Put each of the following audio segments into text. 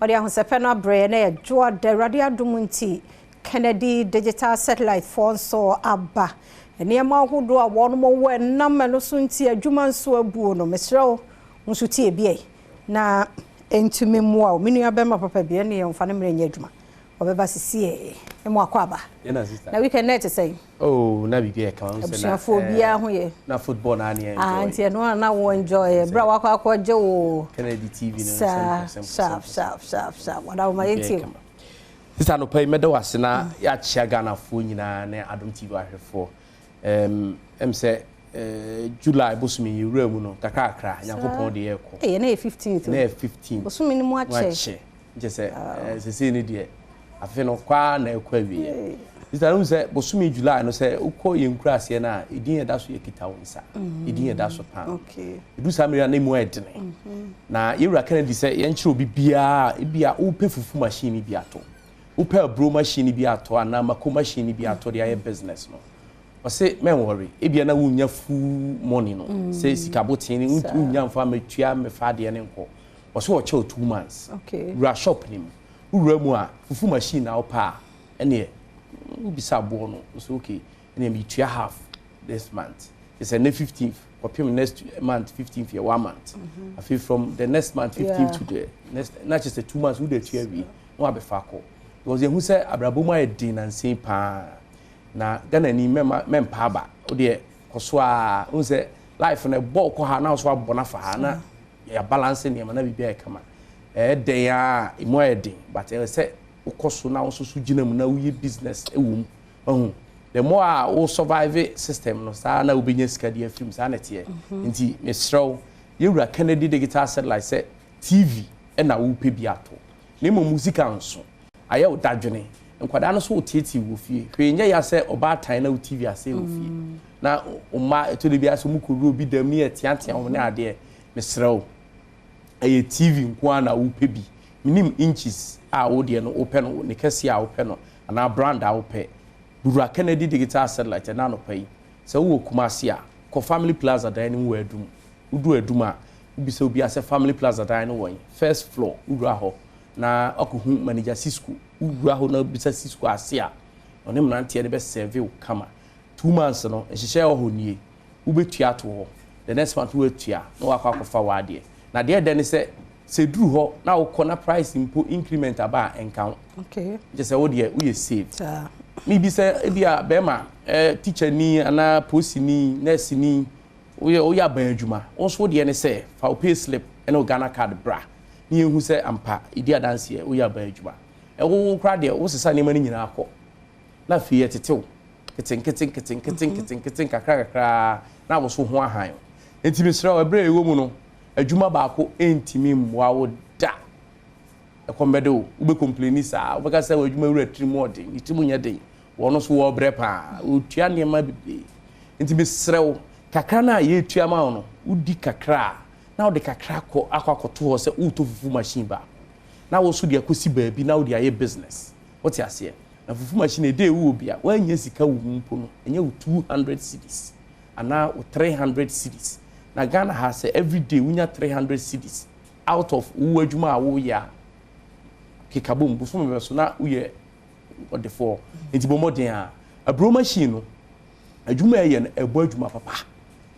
Ɔde ahosɛpɛ no abrɛ yɛn na yɛdwoa da Awurade adom nti Kennedy Digital Satellite foɔ nso aba. Nneɛma ahodoɔ a wɔnom wɔ ɛnam ɛno so nti adwuma nso abuo no, mesrɛ wo, wo nso tie bi ɛ na ɛntumi mmoa wo. Me nua bɛrima papa bi ɛne yɛn mfa ne mmerɛ nyɛ adwuma. Ɔbɛba sisi ɛ mu akɔ aba. Yɛna sister. Na weekend na ɛte sɛn? Oh, na biribi yɛ kama. Abusuafoɔ obiara ho yɛ. Na football na ani enjoy. Ah, nti ɛno a na wo enjoy. Bra wakɔ akɔgye wo. Kennedy TV no. Saa, sharp, sharp, sharp, sharp. Wada wo ma yɛntie. Sister anɔpa yi mɛda wo ase na yɛakyea Ghanafoɔ nyinaa ne Adom TV ahwɛfoɔ. Sɛ July bosome yi wura mu no kakrakra Nyankopɔn de yɛkɔ. Eh, na yɛ 15th. Na yɛ 15th. Bosome no mu akyɛ. Nkyɛ sɛ sesei ne deɛ afe no kwaa na ɛkɔ awie. Sister no sɛ bosome July no sɛ wokɔ yɛn nkura aseɛ no a ɛdin yɛda so yɛ kita wo nsa. Ɛdin yɛda so paa. Okay. Ɛdu saa mmerɛ na emu ayɛ dene. Na yɛwura Kennedy sɛ yɛnkyerɛ obi biara ebia wopɛ fufu machine bi atɔ. Wopɛ aburo machine bi atɔ anaa mako machine bi atɔ de ayɛ business no. Ɔse mɛnwɔre ebia na wonya full money no. Sɛ sika boten ne wonya mfa metua mefa adeɛ ne nkɔ. Ɔse ɔkyɛ wo 2 months. Okay. Wura shop ne mu. Wura mu a fufu machine na wopɛ a ɛneɛ wobisa aboɔ no. Ɔse okay ɛneɛ metua half this month. It's ne 15th. Kɔpem next month 15th yɛ 1 month. Afei from the next month 15th to the next na kyerɛ sɛ 2 months wode atua awie na wabɛfa akɔ. Because yɛhu sɛ abrabɔ mu ayɛ den nansen paa. Na Ghana ni mɛmpa aba. Wodeɛ kɔ so a wohu sɛ life no ɛbɔ kɔ ha na wo so abɔ no afa ha na yɛ balance nneɛma na biribi ayɛ kama. Ɛyɛ den a emu ayɛ den but ɛyɛ sɛ wokɔ so na wo nso so gyina mu na woyɛ business ɛwɔ mu. Wahu the more a wo survive system no saa na wobɛnya sika de afiri mu saa na ɛteɛ. Nti mesrɛ wo yɛwura Kennedy Digital Satellite sɛ TV ɛna wopɛ bi ato. Na mmom sika nso ayɛ wo dadwene. Nkwadaa no so wotietie wɔ fie. Hwee nyɛ ya sɛ ɔbaatan na wo TV asɛe wɔ fie. Na ɔma ɛtɔ de bi asɛ ɔmo kɔwura obi dam ne yɛteatea wɔn ne adeɛ. Mesrɛ wo ɛyɛ TV nko ara na wopɛ bi. Minim inches a wodeɛ no wopɛ no ne kɛseɛ a wopɛ no anaa brand a wopɛ. Wura Kennedy Digital Satellite ɛna anɔpa yi. Sɛ wowɔ Kumasi a kɔ Family Plaza dan no mu wɔ Adum. Wodu Adum a wobisa obi asɛ Family Plaza dan no wɔ yi. First floor wowura hɔ na akɔhu manager Cisco. Wowura hɔ na wobisa Cisco ase a ɔne mmeranteɛ no bɛsɛve wo kama. 2 months no nhyehyɛ wɔ hɔ nie. Wobɛtua ato hɔ. The next month woatua na wakɔ akɔfa w'adeɛ. Na deɛ ɛdɛ ne sɛ sɛ duru hɔ na wokɔ na price mpo increment aba a ɛnka ho. Okay. Nkyɛ sɛ wo deɛ woyɛ save. Saa. Mebi sɛ ebi a bɛrima teacher ni anaa polisi ni nurse ni woyɛ aban adwuma. Wo nso deɛ ne sɛ fa wo pay slip ɛne wo Ghana card bra. Ne yɛhu sɛ ampa ɛdi adanseɛ woyɛ aban adwuma. Ɛwo wo koraa deɛ wo sesa nneɛma no nyinaa kɔ. Na afei yɛtetew nkete nkete nkete nkete nkete nkete nkakra kakra na wo so ho ahan. Nti mesrɛ wo ɛberɛ a ɛwɔ mu no adwuma baako ɛntumi mmoa wo da. Ɛkɔm bɛde wo, wobɛ complaini saa, wobɛka sɛ w'adwuma wura tiri mu ɔden, ne tiri mu nyɛ den. Wɔn nso wɔbrɛ paa, wɔtua nneɛma bebree. Nti mesrɛ wo, kakra no a yɛtua ma wo no, wodi kakra a, na wode kakra akɔ akɔto hɔ sɛ wotɔ fufu machine baako. Na wo nso de akɔsi baabi na wode ayɛ business. Wote aseɛ? Na fufu machine ɛde ɛwɔ bi a, woanyɛ sika wɔ mu mpo no, ɛnyɛ wo 200 cedis anaa wo 300 cedis. Na Ghana ha sɛ every day wonya 300 cedis out of wo adwuma a woyɛ a, keka bom bosome bɛ so na woyɛ ɔdefoɔ. Nti bɔ mmɔden a aburo machine no adwuma ɛyɛ no ɛbɔ adwuma papa.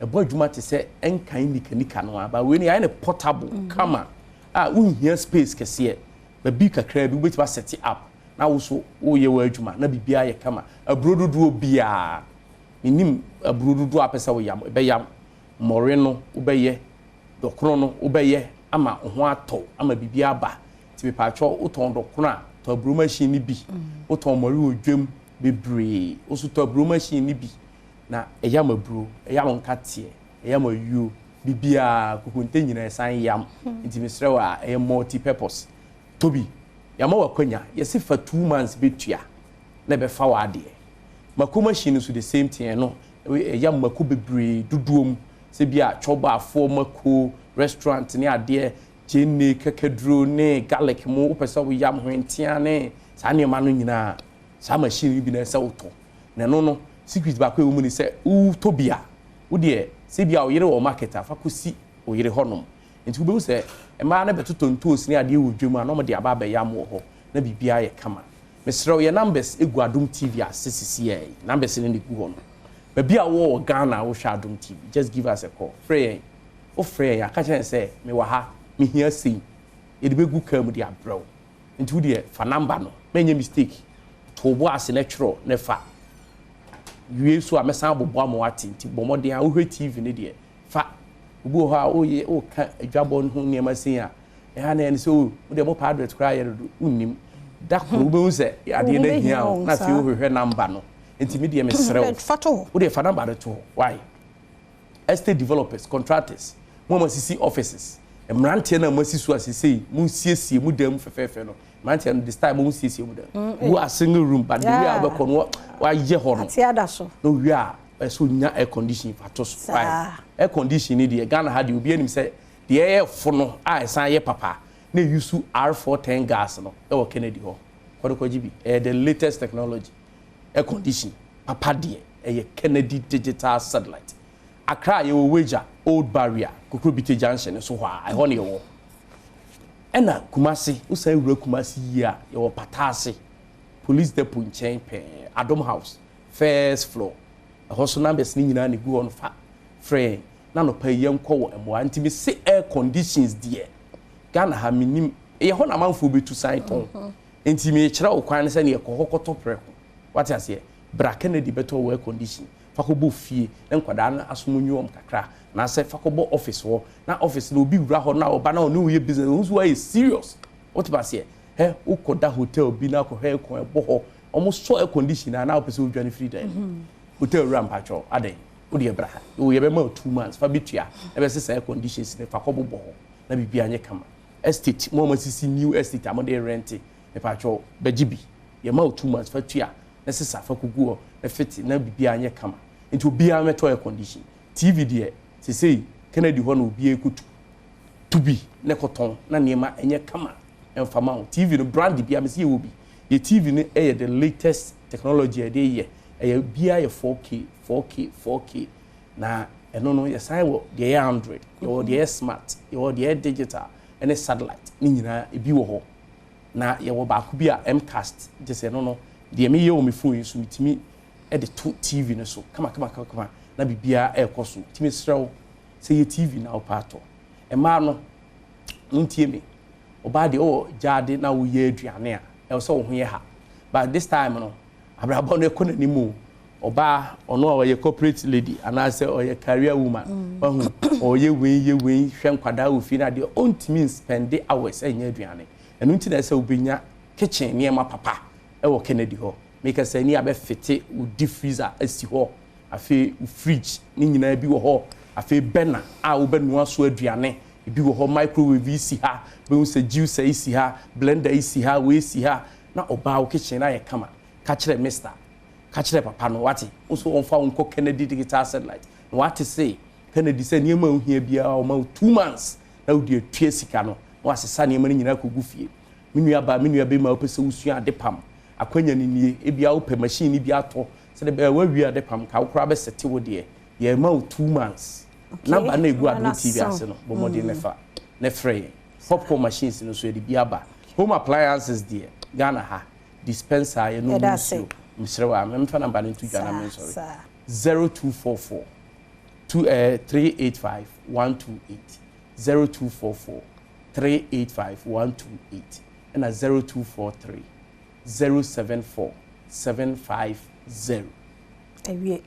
Ɛbɔ adwuma te sɛ ɛnkan nika no aba wei no yɛayɛ no portable kama a wonhia space kɛseɛ. Baabi kakra bi wobɛtumi asɛte up na wo so woyɛ wɔ adwuma na biribiara yɛ kama. Aburo dodoɔ biara menim aburo dodoɔ a pɛ sɛ woyam ɛbɛyam. Mmɔre no wobɛyɛ, dɔkono no wobɛyɛ ama wo ho atɔ ama biribiara aba. Nti mepatwɔ wotɔn dɔkono a tɔ aburo machine no bi. Wotɔn mmɔre wɔ dwam bebree wo nso tɔ aburo machine no bi na ɛyam aburo, ɛyam nkateɛ, ɛyam ayuo, biribiara kokonte nyinaa ɛsan yam. Nti mesrɛ wo a ɛyɛ multi purpose. Tobi, yɛama w'akwanya, yɛse fa 2 months bɛtua na ɛbɛfa w'adeɛ. Mako machine nso the same thing ɛno ɛyam mako bebree dodoɔ mu. Sɛ bi a chɔbaafoɔ mako, restaurant ne adeɛ, gyeene, kakaduro ne garlic mu, wopɛ sɛ woyam hwentea ne saa nneɛma no nyinaa, saa machine yi bi na ɛsɛ wotɔ. Na ɛno no, secret baako a ɛwɔ mu ne sɛ wotɔ bi a, wodeɛ sɛ bi a wo yere wɔ market a, fa kɔsi wo yere hɔnom. Nti wobɛhu sɛ mmaa no bɛtotɔ ntoosi ne adeɛ wɔ dwam a, na wɔde aba abɛyam wɔ hɔ na biribiara yɛ kama. Mesrɛ wo, yɛ numbers gu Adom TV ase sisiɛ yi. Numbers no na ɛgu hɔ no. Baabi a wowɔ wɔ Ghana a wohwɛ Adom TV, just give us a call. Frɛ yɛn. Wofrɛ yɛn a, ka kyerɛ yɛn sɛ, mewɔ ha, mehia sei. Yɛde bɛgu kaa mu de abrɛ wo. Nti wo deɛ, fa number no. Mɛnyɛ mistake. To wo bo ase na twerɛ na fa. Wie nso a, mɛsan abobɔ ama woate. Nti bɔ mmɔden a wohwɛ TV no deɛ, fa. Obi wɔ hɔ a, woyɛ, woka adwabɔ ho nneɛma sei a, ɛha na ɛne sɛ, oh, wo deɛ mopɛ advert koraa yɛ dodo. Wonnim. Da koro wobɛhu sɛ adeɛ no ahia wo, na afei wohwehwɛ number no. Nti me deɛ mesrɛ wo. Fa to hɔ. Wo deɛ fa number no to hɔ. Why? Estate developers, contractors, mo a moasisi offices, mmeranteɛ no a moasi so a seesei mosiesie mo dan mu fɛfɛɛfɛ no, mmeranteɛ no, the style mo siesie mo dan mu. Wo a single room, but the way a wobɛkɔ no, wayɛ hɔ no. Ate ada so. Na owie a, ɛsɛ onya air condition fa to so. Why? Air condition ni deɛ, Ghana ha deɛ, obi anim sɛ deɛ ɛyɛ fo no a ɛsan yɛ papa na ɛyusu R410 gas no ɛwɔ Kennedy hɔ. Kɔde kɔgye bi. Ɛyɛ the latest technology. Air condition papa deɛ, ɛyɛ Kennedy Digital Satellite. Accra yɛwɔ Weija, Old Barrier, Kokrobite Junction nso hɔ a, ɛhɔ na yɛwɔ. Ɛna Kumasi, wosan wura Kumasi yie a, yɛwɔ Pataase, Police Depot nkyɛn pɛɛ, Adom House, first floor. Ɛhɔ so numbers no nyinaa na ɛgu hɔ no, fa frɛ yɛn na anɔpa yi yɛnkɔ wɔ mmoa. Nti mese air conditions deɛ, Ghana ha mennim, ɛyɛ hɔ na amanfoɔ bɛtu san tɔn. Nti mekyerɛ wo kwan no sɛdeɛ kɔ hɔ kɔtɔ prɛko. Wate aseɛ? Bra Kennedy bɛtɔ wo air condition fa kɔbɔ fie na nkwadaa no asom nyi wɔn kakra, anaasɛ fa kɔbɔ office hɔ na office no obi wura hɔ na ɔba na ɔne wo yɛ business, ɔhu sɛ woayɛ serious. Wote aseɛ? Hɛ, wokɔda hotel bi na akɔhwɛ aircon ɛbɔ hɔ, wɔn sɔ air condition a na wopɛ sɛ wodwane firi dan mu. Hotel wura mpakyɛw, adɛn? Wo deɛ bra, yɛbɛma wo 2 months fa bɛtua na bɛsesa air conditions no fa kɔbobɔ hɔ na biribiara nyɛ kama. Estate, mo a moasisi new estate a mode rente, mepakyɛw bɛgye bi. Yɛma wo 2 months fa tua na sesa fa kɔgu hɔ na fit na biribiara nyɛ kama. Nti obiara mɛtɔ air condition. TV deɛ, sesei Kennedy hɔ na obiara kɔtu. Tu bi na kɔtɔn na nneɛma ɛnyɛ kama ɛmfa ma wo. TV no brand bi a mesi yɛwɔ bi. Yɛ TV no ɛyɛ the latest technology a yɛde yɛ. Ɛyɛ biara yɛ 4K, 4K, 4K. Na ɛno no yɛsan wɔ deɛ ɛyɛ Android, yɛwɔ deɛ ɛyɛ smart, yɛwɔ deɛ ɛyɛ digital ɛne satellite ne nyinaa ebi wɔ hɔ. Na yɛwɔ baako bi a Mcast gye sɛ ɛno no deɛ meyɛ wɔ me phone yi so metumi de to TV no so kama kama kama kama na biribiara ɛrekɔ so. Nti mesrɛ wo sɛ yɛ TV na wopɛ atɔ. Mmaa no, montie me. Ɔbaa deɛ ɔwɔ gyaade na woyɛ aduane a, ɛwɔ sɛ wo ho yɛ ha. But this time no, abrabɔ no ɛkɔ n'anim o. Ɔbaa, ɔno a ɔyɛ corporate lady anaasɛ ɔyɛ career woman, wahu, ɔyɛ wei yɛ wei, hwɛ nkwadaa wɔ fie no adeɛ, ɔntumi spend hours ɛnyɛ aduane. Ɛno nti na ɛsɛ sɛ wobɛnya kitchen nneɛma papa ɛwɔ Kennedy hɔ. Meka sɛ ni abɛfite wo deep freezer asi hɔ, afei wo fridge ne nyinaa bi wɔ hɔ, afei burner a wobɛnoa so aduane ebi wɔ hɔ, microwave yi si ha, bɛhu sɛ juicer yi si ha, blender yi si ha, wei si ha, na ɔbaa wo kitchen na ayɛ kama. Ka kyerɛ mister, ka kyerɛ papa no, wate, wo nso ɔmfa wo nkɔ Kennedy Digital Satellite na wate se Kennedy sɛ nneɛma a wohia biara ɔma wo 2 months na wode atua sika no na wasesa nneɛma no nyinaa kɔgu fie. Me nua baa, me nua bɛrima, wopɛ sɛ wosua ade pam, akwanya no nie. Ebia wopɛ machine no bi atɔ sɛdeɛ ɛbɛyɛ a woawie ade pam ka wo koraa bɛsɛte wo deɛ. Yɛma wo 2 months. Number no a ɛgu Adom TV ase no, bɔ mmɔden na fa na frɛ yɛn. Popcorn machines no nso yɛde bi aba. Home appliances deɛ, Ghana ha, dispenser a yɛnom mu nsuo. Mesrɛ wo a, memfa number no nto dwa na mensɔre. 0244 2 385 128, 0244 385 128 ɛna 0243 074 750. Awie,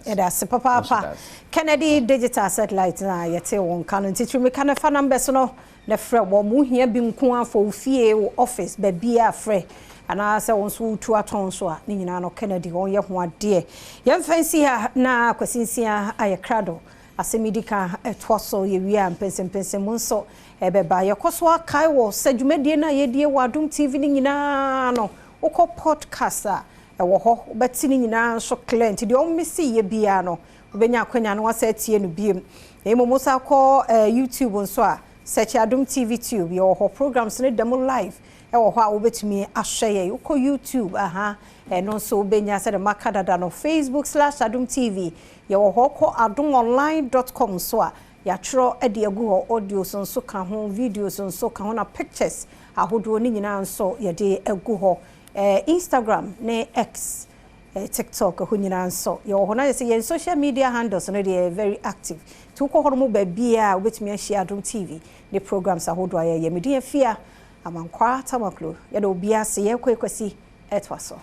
yɛda ase papaapa. Kennedy Digital Satellite na yɛte wɔn ka no. Nti tirimika no fa numbers no na frɛ wɔn. Mo hia bi nko afɔ wo fie, wo office, baabi a frɛ anaasɛ wɔn nso wotu atɔn so a, ne nyinaa no Kennedy wɔn yɛ ho adeɛ. Yɛmfa nsi ha na Kwasinsia ayɛ krado. Asɛm yi di ka ɛtoa so. Yɛwie a, mpɛnsɛmpɛnsɛm mu nso ɛbɛba. Yɛkɔ so akae wɔ sɛ dwumadie no a yɛdie wɔ Adom TV no nyinaa no, wokɔ podcast a ɛwɔ hɔ, wobɛte ne nyinaa nso clear. Nti deɛ ɔmmesi yɛ biara no, wobɛnya akwanya no wasa atie no biem. Na mmom wosa kɔ YouTube nso a, search Adom TV Tube, yɛwɔ hɔ. Programs no da mu live ɛwɔ hɔ a wobɛtumi ahwɛ yɛ. Wokɔ YouTube aha, ɛno nso wobɛnya sɛdeɛ maka dada no. Facebook/AdomTV yɛwɔ hɔ. Kɔ adomonline.com so a. Yɛatwerɛ de agu hɔ, audios nso ka ho, videos nso ka ho, na pictures ahodoɔ ne nyinaa nso yɛde agu hɔ. Instagram ne X, TikTok hɔ nyinaa nso yɛwɔ hɔ, na yɛ sɛ yɛn social media handles no deɛ, very active, nti wokɔ hɔ no mu baabiaa wobɛtumi ahyia Adom TV ne programs ahodoɔ a yɛyɛ. Mede afia Amankwaa Tamaklo, yɛde obiara se yɛkɔ ɛkɔsi ɛtoa so.